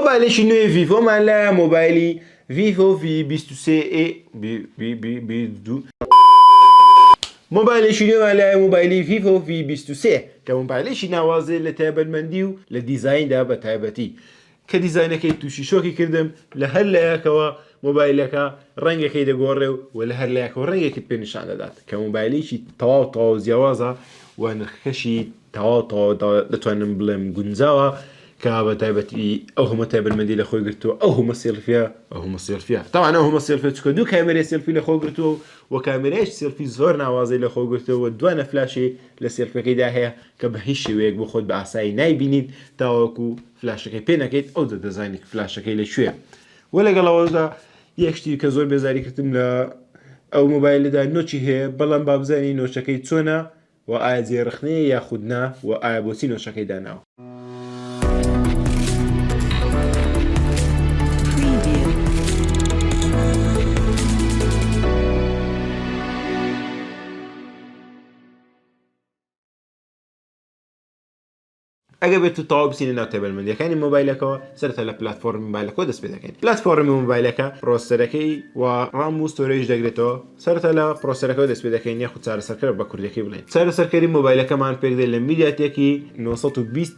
مۆبایلێکی نوێی ڤیڤۆمان لایە، مۆبایلی ڤیڤۆ ڤی 23 ئێ بی بی بی بی دوو. مۆبایلێکی نوێمان لایە، مۆبایلی ڤیڤۆ ڤی 23 کە مۆبایلێکی ناوازەیە لە تایبەتمەندی و لە دیزایندا بە تایبەتی کە دیزاینەکەی تووشی شۆکی کردم لە هەر لایەکەوە مۆبایلەکە ڕەنگەکەی دەگۆڕێ و لە هەر لایەکەوە ڕەنگێکت پێ نیشان دەدات کە مۆبایلێکی تەواو تەواو جیاوازە و نرخەکەشی تەواو تەواو دەتوانم بڵێم گونجاوە کە بە تایبەتی ئەو هەموو تایبەتمەندی لە خۆی گرتووە ئەو هەموو سێلفیە ئەو هەموو سێلفیە تاوان ئەو هەموو سێلفیە چونکە دوو کامێرەی سێلفی لە خۆ گرتووە و کامێرایش سێلفی زۆر ناوازەی لە خۆ گرتووە و دوانە فلاشی لە سێلفەکەیدا هەیە کە بە هیچ شێوەیەک بۆ خۆت بە ئاسایی نایبینیت تاوەکو فلاشەکەی پێ نەکەیت ئەوجا دەزانیت فلاشەکەی لە کوێیە وە لەگەڵ ئەوەشدا یەک شتی کە زۆر بێزاری کردم لە ئەو مۆبایلەدا notch ی هەیە بەڵام با بزانین notch ەکەی چۆنە و ئایا جێی ڕەخنەیە یاخود نا و ئایا بۆچی notch ەکەی داناوە. ئەگەر بێت و تەواو بچینە ناو تایبەتمەندیەکانی مۆبایلەکەوە سەرەتا لە پلاتفۆڕمی مۆبایلەکەوە دەست پێ دەکەین پلاتفۆڕمی مۆبایلەکە processor ەکەی و ڕام و storage دەگرێتەوە سەرەتا لە processor ەکەوە دەست پێ دەکەین یاخود چارەسەرکەر بە کوردیەکەی بڵێین چارەسەرکەری مۆبایلەکەمان پێک دێت لە میدیاتێکی 920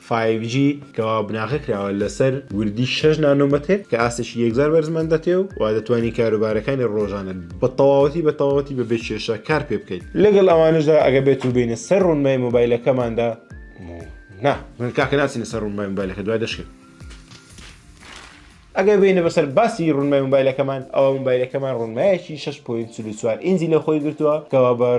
5G کەوا بناغە کراوە لەسەر وردی 6 نانۆمەتر کە ئاستێکی یەکجار بەرزمان دەتێ و وا دەتوانی کاروبارەکانی ڕۆژانە بە تەواوەتی بە تەواوەتی بەبێ کێشە کار پێ بکەیت. لەگەڵ ئەوانەشدا ئەگەر بێت و بێینە سەر ڕوونمای مۆبایلەکەماندا نا من کاکە ناچینە سەر ڕوونمای مۆبایلەکە دوای دەشکێت. ئەگەر بێینە بەسەر باسی ڕوونمای مۆبایلەکەمان ئەوا مۆبایلەکەمان ڕوونمایەکی 6.44 ئینجی لە خۆی گرتووە کەوا بە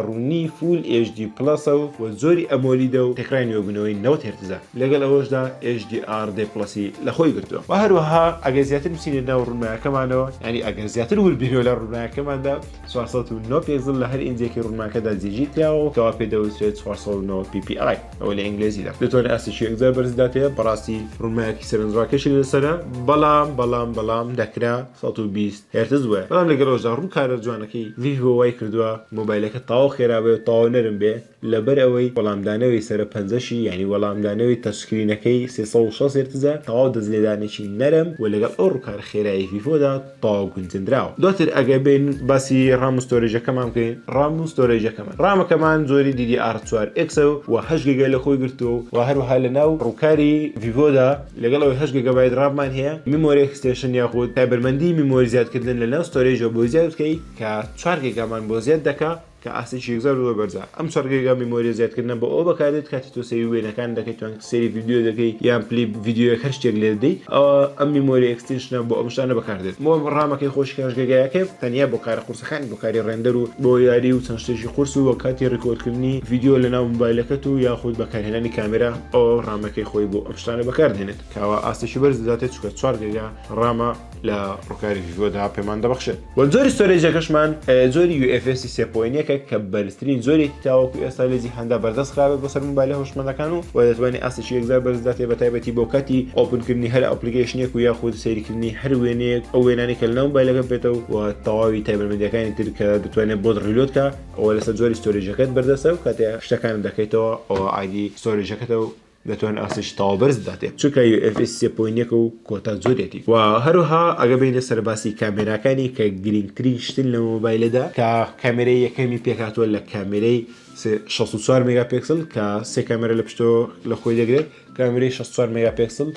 ڕوونی full HD plus ە و جۆری AMOLED ە و تێکڕای نوێبوونەوەی 90 هێرتزە. لەگەڵ ئەوەشدا HDR دە plus ی لە خۆی گرتووە و هەروەها ئەگەر زیاتر بچینە ناو ڕوونمایەکەمانەوە یانی ئەگەر زیاتر ورد بینەوە لە ڕوونمایەکەماندا 409 پێکسڵ لە هەر ئینجێکی ڕوونماکەدا جێگیر کراوە و کەوا پێ دەوترێت 409 PPI ئەوە لە ئینگلێزیدا دەتوانێت ئاستێکی یەکجار بەرز داتێ بەڕاستی ڕوونمایەکی سەرنجڕاکێشی لەسەرە بەڵام بەڵام بەڵام دەکرا 120 هێرتز وایە بەڵام لەگەڵ ئەوەشدا ڕووکارە جوانەکەی ڤیڤۆ وای کردووە مۆبایلەکە تەواو خێرا بێ و تەواو نەرم بێ لەبەر ئەوەی وەڵامدانەوەی سەرە پەنجەشی یانی وەڵامدانەوەی touch screen ەکەی 360 هێرتزە، تەواو دەستلێدانێکی نەرم و لەگەڵ ئەو ڕووکارە خێرایەی ڤیڤۆدا تەواو گونجێندراوە. دواتر ئەگەر بێین باسی ڕام و storage ەکەمان بکەین، ڕام و storage ەکەمان ڕامەکەمان جۆری DDR 4 X ە و 8 گیگای لە خۆی گرتووە و هەروەها لە ناو ڕووکاری ڤیڤۆدا لەگەڵ ئەوەی 8 گیگابایت ڕاممان هەیە memory extension یاخود تایبەتمەندی memory زیادکردن لە ناو storage ەوە بۆی زیاد بکەیت کە 4 گیگامان بۆ زیاد دەکا کە ئاستێکی یەکجار زۆر بەرزە. ئەم چەند ڕێگا memory یە زیادکردنە بۆ ئەوە بەکاردێت کاتی تۆ سەیری وێنەکان دەکەیت یان سەیری ڤیدیۆ دەکەیت یان play ڤیدیۆیەک هەر شتێک لێ دەدەیت ئەوە ئەم memory extension ە بۆ ئەم شتانە بەکاردێت بۆ ڕامەکەی خۆشی کە هەشت گێگایەکەی تەنیا بۆ کارە قورسەکانی بۆ کاری render و بۆ یاری و چەند شتێکی قورس و کاتی record کردنی ڤیدیۆ لەناو مۆبایلەکەت و یاخود بەکارهێنانی کامێرا ئەوە ڕامەکەی خۆی بۆ ئەم شتانە بەکاردێنێت کەوا ئاستێکی بەرز دەداتێت چونکە چوار گێگا ڕامە لە ڕووکاری ڤیڤۆدا پێمان دەبەخشێت و جۆری storage ەکەشمان جۆری UFS سێ point یەکە کە بەرزترین جۆرێکی تاوەکو ئێستا لە جیهاندا بەردەست خراوێت بۆ سەر مۆبایلە هۆشمەندەکان و و دەتوانێت ئاستێکی یەکجار بەرز داتێ بە تایبەتی بۆ کاتی open کردنی هەر application ێک و یاخود سەیرکردنی هەر وێنەیەک ئەو وێنانەی کە لەناو مۆبایلەکە بێتەوە و تەواوی تایبەتمەندیەکانی تر کە دەتوانێت بۆت reload کا ئەوە لەسەر جۆری storage ەکەت بەردەستە و کاتێ شتەکانت دەکەیتەوە ئەوە ئایدی storage ەکەتە و دەتوانن ئاستێکی تەواو بەرز بداتێ چونکە UFS سێ point یەکە و کۆتا جۆریەتی و هەروەها ئەگەر بێینە سەر باسی کامێراکانی کە گرنگترین شتن لە مۆبایلەدا کە کامێرەی یەکەمی پێکهاتووە لە کامێرەی 64 مێگاپێکسل کە سێ کامێرە لە پشتەوە لە خۆی دەگرێت کامێرەی 64 مێگاپێکسل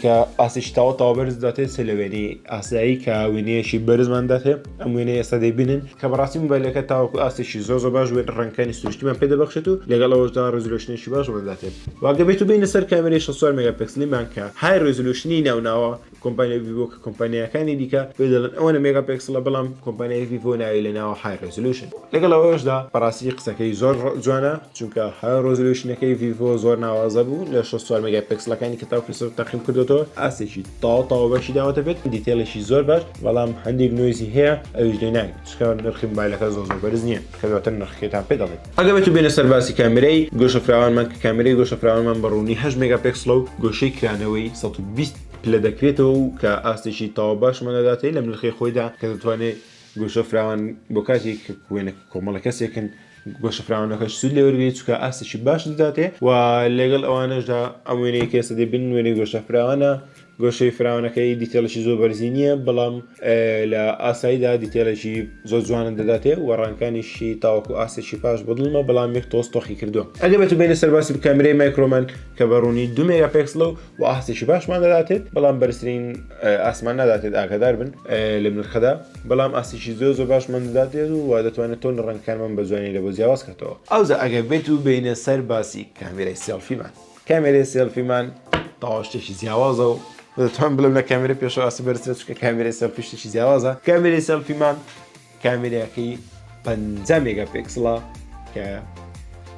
کە ئاستێکی تەواو تەواو بەرز داتێ چ لە وێنەی ئاسایی کە وێنەیەکی بەرزمان داتێ ئەم وێنەیە ئێستا دەیبینن کە بەڕاستی مۆبایلەکە تاوەکو ئاستێکی زۆر زۆر باش وێنە ڕەنگەکانی سروشتیمان پێ دەبەخشێت و لەگەڵ ئەوەشدا resolution ێکی باشمان داتێ و ئەگەر بێت و بێینە سەر کامێرەی 64 مێگاپێکسلیمان کە high resolution ی ناوناوە کۆمپانیای ڤیڤۆ کە کۆمپانیاکانی دیکە پێ دەڵێن ئەوەنە مێگاپێکسڵە بەڵام کۆمپانیای ڤیڤۆ ناوی لە ناوە high resolution لەگەڵ ئەوەشدا بەڕاستی قسەکەی زۆر جوانە چونکە high resolution ەکەی ڤیڤۆ زۆر ناوازە بوو لە 64 مێگاپێکسلەکانی کە تاوەکو ئێستا تاقیم کردۆتەوە ئاستێکی تەواو تەواو باشی داوەتە پێت detail ێکی زۆر باش بەڵام هەندێک noise ی هەیە ئەویش لێ ناگرێت چونکە نرخی مۆبایلەکە زۆر زۆر بەرز نییە کە دواتر نرخەکەیتان پێ دەڵێم. ئەگەر بێتو بێنە سەر باسی کامێرای گۆشە فراوانمان کە کامێرای گۆشە فراوانمان بە ڕوونی 8 مێگاپێکسڵە و گۆشەی کرانەوەی 120 پلە دەکرێتەوە و کە ئاستێکی تەواو باشمان دەداتێ لەم نرخەی خۆیدا کە دەتوانێت گۆشە فراوان بۆ کاتێک کە وێنە کۆمەڵە کەسێکن. گۆشە فراوانەکەش سوود لێ وەرگری چونکە ئاستێکی باش دەداتێ و لەگەڵ ئەوانەشدا ئەم وێنەی کە ئێستا دەبینن وێنەی گۆشە فراوانە گۆشەی فراوانەکەی detail ێکی زۆر بەرزی نییە بەڵام لە ئاساییدا detail ێکی زۆر جوانە دەداتێ و ڕەنگەکانیشی تاوەکو ئاستێکی باش بەدڵمە بەڵام یەک تۆز تۆخی کردووە ئەگەر بێتو بێنە سەر باسی کامێرەی macro مان کە بە ڕوونی دو مێگا پێکسڵە و ئاستێکی باشمان دەداتێت بەڵام بەرزترین ئاسمان ناداتێت ئاگادار بن لەم نرخەدا بەڵام ئاستێکی زۆر زۆر باشمان دەداتێت و دەتوانێت تۆن ڕەنگەکانمان بە جوانی لە بۆ جیاواز کاتەوە. ئەوجا ئەگەر بێت و بێینە سەر باسی کامێرای سێڵفیمان کامێرای سێڵفیمان تەواو شتێکی جیاوازە و دەتوانم بڵێم لە کامێرای پێشەوە ئاستی بەرزترە چونکە کامێرای سێڵفی شتێکی جیاوازە کامێرای سێڵفیمان کامێراکەی 50 مێگا پێکسڵە کە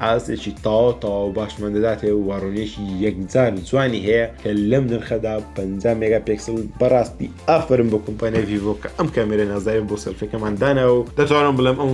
ئاستێکی تەواو تەواو باشمان دەداتێ و ڕوونیەکی یەکجار جوانی هەیە کە لەم نرخەدا 50 مێگا پێکسل بەڕاستی ئافرم بۆ کۆمپانیای ڤیڤۆ کە ئەم کامێرە نازدارە بۆ سێلفیەکەمان دانا و دەتوانم بڵێم ئەم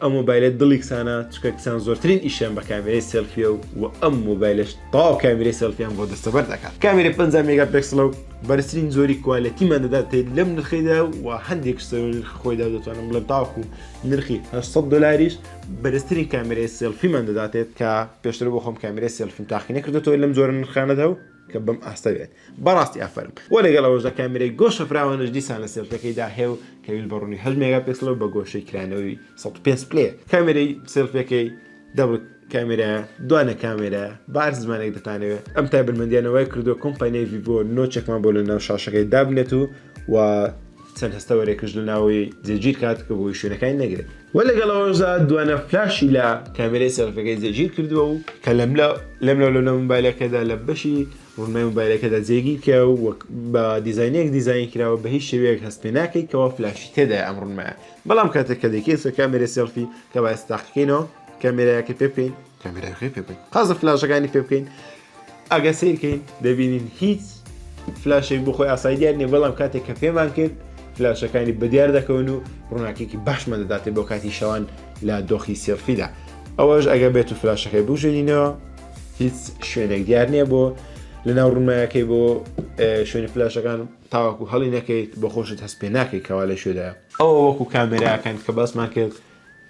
ئەم مۆبایلە دڵی کچانە چونکە کچان زۆرترین ئیشیان بە کامێرەی سێلفیە و ئەم مۆبایلەش تەواو کامێرەی سێلفیان بۆ دەستەبەر دەکات کامێرەی 50 مێگا پێکسلە و بەرزترین جۆری quality مان دەداتێ لەم نرخەیدا و هەندێک سەر نرخ خۆیدا دەتوانم بڵێم تاوەکو نرخی 800 دلاریش بەرزترین کامێرەی سێلفیمان دەداتێت کە پێشتر بۆ خۆم کامێرەی سێلفیم تاقی نەکردێتەوە لەم جۆرە نرخانەدا و کە بەم ئاستە بێت بەڕاستی ئافەرم وە لەگەڵ ئەوەشدا کامێرەی گۆشە فراوانش دیسان لە سێلفیەکەیدا هەیە و کەویل بە ڕوونی 8 مێگا پێکسڵە و بە گۆشەی کرانەوەی 105 پلەیە کامێرەی سێلفیەکەی double کامێرا دوانە کامێرا بە هەر زمانێک دەتانەوێت ئەم تایبەتمەندیانە وای کردووە کۆمپانیای ڤیڤۆ notch ێکمان بۆ لە ناو شاشەکەی دابنێت و و چەند هەستەوەرێکش لە ناوەوەی جێگیر کات کە بۆی شوێنەکانی نەگرێت و لەگەڵ ئەوەشدا دوانە فلاشی لە کامێرەی سێڵفەکەی جێگیر کردووە و کە لەملا لەملا لەو مۆبایلەکەدا لە بەشی ڕوونمای مۆبایلەکەدا جێگیر کراوە و بە دیزاینێک دیزاین کراوە بە هیچ شێوەیەک هەست پێ ناکەیت کەوا فلاشی تێدایە ئەم ڕوونمایە بەڵام کاتێک کە دەیکەین سەر کامێرەی سێڵفی کە باس تاقیکەینەوە کامێرایەکەی پێ بکەین کامێرایەکەی پێ بکەین قازە فلاشەکانی پێ بکەین ئەگە سیرکەین دەبینین هیچ فلاشێک بۆ خۆی ئاسایی دیار نیە بەڵام کاتێک کە پێمان کرد فلاشەکانی بەدیار دەکەون و ڕووناکێکی باشمان دەداتێ بۆ کاتی شەوان لە دۆخی سێڵفیدا ئەوەش ئەگە بێت و فلاشەکەی بژێنینەوە هیچ شوێنێک دیار نییە بۆ لە ناو ڕوونمایەکەی بۆ شوێنی فلاشەکان تاوەکو هەڵی نەکەیت بۆ خۆشت هەست پێ ناکەیت کەوا لە شوێدایە ئەوە وەکو کامێراکان کە باسمان کرد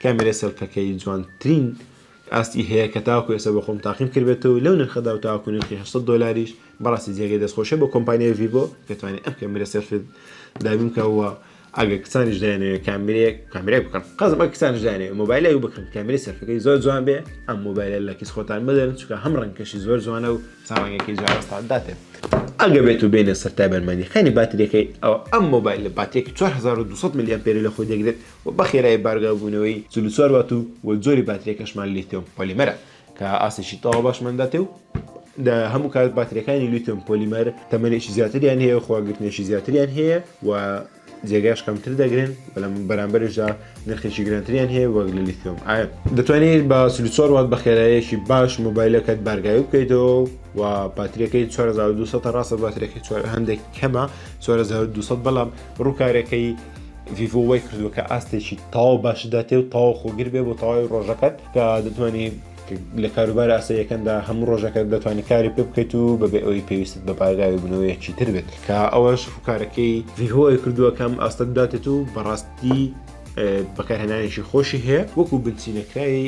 کامێرای سێڵفەکەی جوانترین ئاستی هەیە کە تاوەکو ئێستا بۆ خۆم تاقیم کردبێتەوە لەو نرخەدا و تاوەکو نرخی 800 دۆلاریش بەڕاستی جێگەی دەستخۆشیە بۆ کۆمپانیای ڤیڤۆ کە توانی ئەم کامێرا سێلفی دابین بکە و ئەگەر کچانیش دایانەوێت کامێرەیەک کامێرای بکڕن قەزم ئەگەر کچانیش دایانەوێت مۆبایلێک بکڕن کامێرەی سێلفەکەی زۆر جوان بێ ئەم مۆبایلە لە کیس خۆتان مەدەن چونکە هەم ڕەنگەکەشی زۆر جوانە و چەند ڕەنگێکی جیاوازتان داتێ. ئەگەر بێت و بێینە سەر تایبەتمەندی خانی باتریەکەی ئەوە ئەم مۆبایلە باتریەکی 4200 ملی ئەمپێری لە خۆی دەگرێت و بە خێرایی بارگاوبوونەوەی 44 وات و و جۆری باتریەکەشمان لیتیۆم پۆلیمەرە کە ئاستێکی تەواو باشمان داتێ و لە هەموو کات باتریەکانی لیتیۆم پۆلیمەر تەمەنێکی زیاتریان هەیە و خۆگرتنێکی زیاتریان هەیە و جێگاش کەمتر دەگرن و لە بەرامبەرشدا نرخێکی گرانتریان هەیە وەک لە لیتیۆم ئایۆن. دەتوانیت بە 44 وات بە خێراییەکی باش مۆبایلەکەت بارگاوی بکەیتەوە و باتریەکەی 4200 ڕاستە باتریەکەی چوار هەندێک کەمە 4200 بەڵام ڕووکارەکەی ڤیڤۆ وای کردووە کە ئاستێکی تەواو باش داتێ و تەواو خۆگر بێ بۆ تەواوی ڕۆژەکەت کە دەتوانی لە کاروبارە ئاساییەکاندا هەموو ڕۆژەکەت دەتوانی کاری پێ بکەیت و بەبێ ئەوەی پێویستت بە بارگاوی بوونەوەیەکی تر بێت کە ئەوەش ڕووکارەکەی ڤیڤۆی کردووە کەم ئاستە بداتێت و بەڕاستی بەکارهێنانێکی خۆشی هەیە وەکو بنچینەکراوی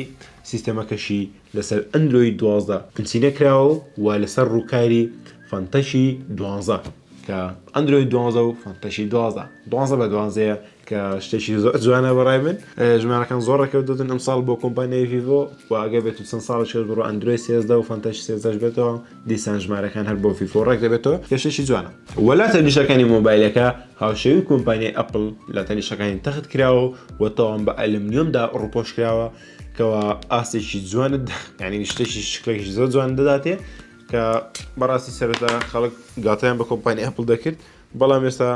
سیستەمەکەشی لەسەر ئەندرۆید 12 بنچینە کراوە و لەسەر ڕووکاری Funtouch ی 12 کە ئەندرۆید 12 و Funtouch ی 12 12 بە دوانزەیە کە شتێکی زۆر جوانە بەڕای من ژمارەکان زۆر ڕێکەوتن ئەمساڵ بۆ کۆمپانیای ڤیڤۆ و ئەگەر بێت و چەند ساڵێک پێش بڕۆ ئەندرۆید 13 و Funtouch 13 بێتەوە دیسان ژمارەکان هەر بۆ ڤیڤۆ ڕێک دەبێتەوە کە شتێکی جوانە وە لە تەنیشەکانی مۆبایلەکە هاوشێوەی کۆمپانیای ئەپڵ لە تەنیشەکانی تەخت کراوە و تەوام بە ئەلمنیۆمدا ڕوپۆش کراوە کەوا ئاستێکی جوانە یعنی شتێکی شکلێکی زۆر جوان دەداتێ کە بەڕاستی سەرەتا خەڵک گاتیان بە کۆمپانی ئەپڵ دەکرد بەڵام ئێستا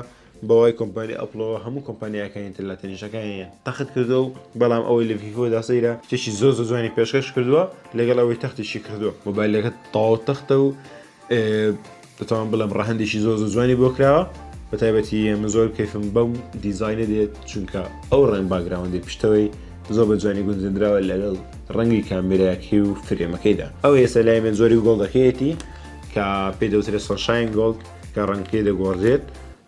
بەوای کۆمپانی ئەپڵەوە هەموو کۆمپانیاکانی تر لە تەنیشەکانیان تەخت کردووە و بەڵام ئەوەی لە ڤیڤۆدا سەیرە شتێکی زۆر زۆر جوانی پێشکەش کردووە لەگەڵ ئەوەی تەختیشی کردووە مۆبایلەکە تەواو تەختە و دەتوانم بڵێم ڕەهەندێکی زۆر زۆر جوانی بۆ کراوە بە تایبەتی من زۆر کەیفم بەم دیزاینە دێت چونکە ئەو ڕەنگ background ی پشتەوەی زۆر بە جوانی گونجێندراوە لەگەڵ ڕەنگی کامێراکەی و frame ەکەیدا ئەو ئێستا لای من جۆری gold ەکەیەتی کە پێ دەوترێت sunshine gold کە ڕەنگەکەی دەگۆڕدرێت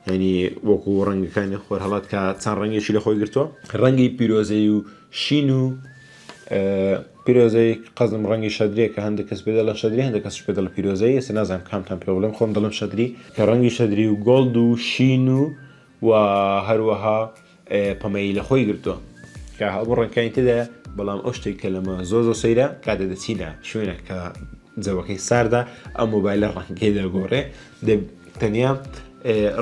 یعنی وەکو ڕەنگەکانی خۆرهەڵات کە چەند ڕەنگێکی لە خۆی گرتووە ڕەنگی پیرۆزەی و شین و. پیرۆزەی قەزم ڕەنگی شەدرێ کە هەندێک کەس پێ دەڵێن شەدری هەندێک کەسش پێ دەڵێن پیرۆزەی ئێستا نازانم کامتان پێ بڵێم خۆم دەڵێم شەدری کە ڕەنگی شەدری و gold و شین و و هەروەها پەمەیی لە خۆی گرتووە کە هەموو ڕەنگەکانی تێدایە بەڵام ئەو شتێک کە لەمە زۆر زۆر سەیرە کاتێ دەچینە شوێنە کە جەوەکەی ساردە ئەم مۆبایلە ڕەنگەکەی دەگۆڕێ تەنیا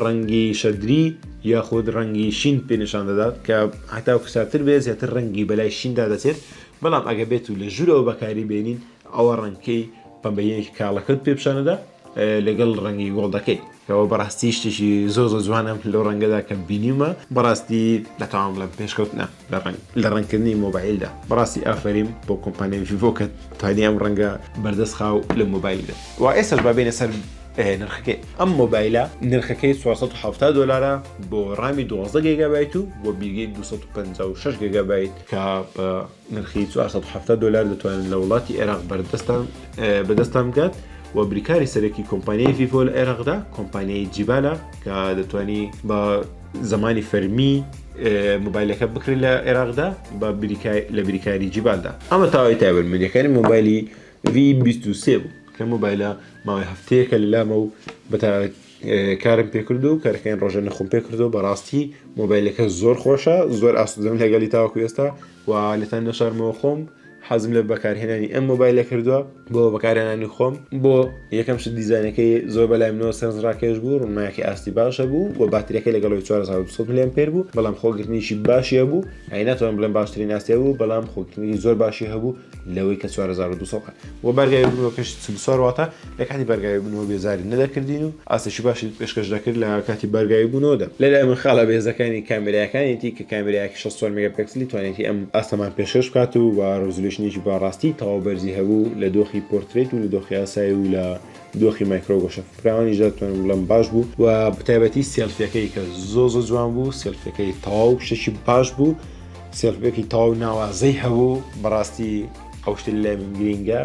ڕەنگی شەدری یاخود ڕەنگی شین پێ نیشان دەدات کە هەتا ساردتر بێت زیاتر ڕەنگی بەلای شیندا دەچێت بەڵام ئەگە بێت و لە ژوورەوە بەکاری بێنین ئەوە ڕەنگەکەی پەمەیەکی کاڵەکەت پێ پیشانەدا لەگەڵ ڕەنگی gold ەکەی کەەوە بەڕاستی شتێکی زۆر زۆر جوانم لەو ڕەنگەدا کە بینیمە بەڕاستی دەتوانم بڵێم پێشکەوتنە لە ڕەنگ لە ڕەنگکردنی مۆبایلدا بەڕاستی ئافەریم بۆ کۆمپانیای ڤیڤۆ کە توانی ئەم ڕەنگە بەردەست خاو لە مۆبایلدا و ئێستاش با بێینە سەر نرخەکەی ئەم مۆبایلە نرخەکەی 470 دلارە بۆ ڕامی 12 گێگابایت و بۆ بیرگەی 256 گێگابایت کە بە نرخی 470 دلار دەتوانن لە وڵاتی عێراق بەردەستان بەدەستان بگات و بریکاری سەرەکی کۆمپانیای ڤیڤۆ لە عێراقدا کۆمپانیای جیبالە کە دەتوانی بە زمانی فەرمی مۆبایلەکە بکرێت لە عێراقدا بە لە بریکاری جیبالدا. ئەمە تەواوی تایبەتمەندیەکانی مۆبایلی V23 بوو کە مۆبایلە ماوەی هەفتەیەکە لەلامە و بەتایبەت کارم پێکردو و کارەکانی ڕۆژانە خۆم پێکردەوە بەڕاستی مۆبایلەکە زۆر خۆشە زۆر ئاسوودەم لەگەڵی تاوەکو ئێستا و لێتان نەشارمەوە خۆم حەزم لە بەکارهێنانی ئەم مۆبایلە کردووە بۆ بەکارهێنانی خۆم بۆ یەکەم شت دیزاینەکەی زۆر بەلای منەوە سەرنجڕاکێش بوو ڕوونمایەکی ئاستی باشە بوو و باتریەکەی لەگەڵەوەی 4200 ملیۆن پێر بوو بەڵام خۆگرتنیشی باشی هەبوو ئەی ناتوانم بڵێم باشترین ئاستی هەبوو بەڵام خۆگرتنی زۆر باشی هەبوو لەوەی کە 4200 و بارگاوی بوونەوەکەش 44 واتە لە کاتی بارگاوی بوونەوە بێزاری نەدەکردین و ئاستێکی باشی پێشکەش دەکرد لە کاتی بارگاوی بوونەوەدا. لەلای من خاڵە بەهێزەکانی کامێرایەکانیەتی کە کامێرایەکی 64 مێگاپێکسلی توانێتی ئەم ئاستەمان پێشکەش بکات و بە resolution ێکی بە ڕاستی تەواو بەرزی هەبوو لە دۆخی پۆرترێت و لە دۆخی ئاسایی و لە دۆخی macro گۆشە فراوانیشدا دەتوانم بڵێم باش بوو و بەتایبەتی سێلفیەکەی کە زۆ زۆ جوان بوو سێلفیەکەی تەواو شتێکی باش بوو سێلفیەکی تەواو ناوازەی هەبوو بەڕاستی ئەو شتە لای من گرینگە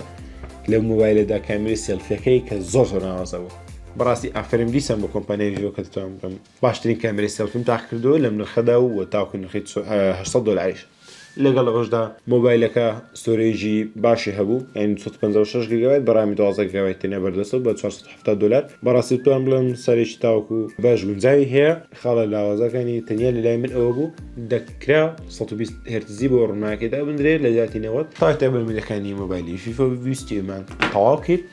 لەو مۆبایلەدا کامێرەی سێلفیەکەی کە زۆر زۆر ناوازە بوو بەڕاستی ئافرم دیسان بۆ کۆمپانیای ڤیڤۆ کە دەتوانم بڵێم باشترین کامێرەی سێلفیم تاق کردەوە لەم نرخەدا و تاوەکو نرخی 800 دۆلاریش لەگەڵ ئەوەشدا مۆبایلەکە storage ی باشی هەبوو یعنی 256 گیگابایت بە ڕامی 12 گیگابایت تەنیا بەردەستە بە 470 دلار بەڕاستی بتوانم بڵێم سەرێکی تاوەکو باش گونجاوی هەیە خاڵە لاوازەکانی تەنیا لەلای من ئەوە بوو دەکرا 120 هێرتزی بۆ ڕووناکی دابندرێت لە جیاتی 90 تا تایبەتمەندیەکانی مۆبایلی ڤیڤۆ ویستیمان تەواو کرد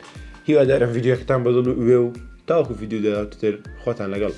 هیوادارم ڤیدیۆکەتان بەدڵ و وێ و تاوەکو ڤیدیۆ داهاتووتر خۆتان لەگەڵ.